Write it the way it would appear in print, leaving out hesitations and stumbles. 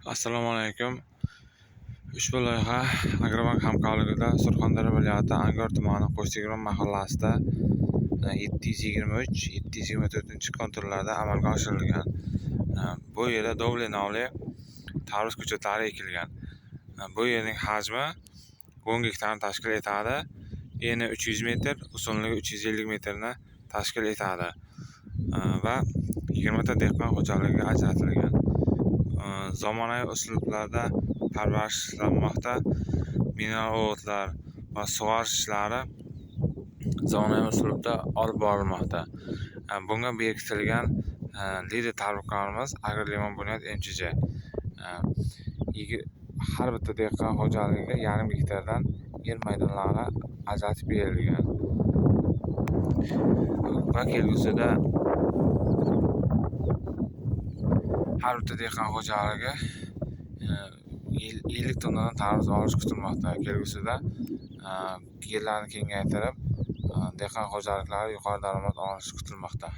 Assalomu alaykum. Ushbu loyiha Agrobank hamkorligida Surxondaryo viloyati Angor tumani Qo'shtegirmon mahallasida 723, 724 konturlarda amalga oshirilgan. Bu yerda Dovli nomli tarvuz ko'chatlari ekilgan. Bu yerning hajmi 10 gektarni tashkil etadi. Eni 300 metr, uzunligi 350 metrni tashkil etadi va 20 ta dehqon xo'jaligiga ajratilgan. Zamonaviy uslublarda parvarishlanmoqda. Mineral o'g'itlar va sug'orish ishlari zamonaviy uslubda olib borilmoqda. Bunga berkitilgan lider tadbirkorimiz Agrolimon Bunyod MChJ. Har bitta dehqon xo'jaligiga yarim gektardan yer maydonlari ajratib berilgan. Va kelgusida har bitta dehqon xo'jaligi 50 tonnadan tarvuz olish kutilmoqda. Kelgusida yerlarni kengaytirib, dehqon xo'jaliklari yuqori daromad olishi kutilmoqda.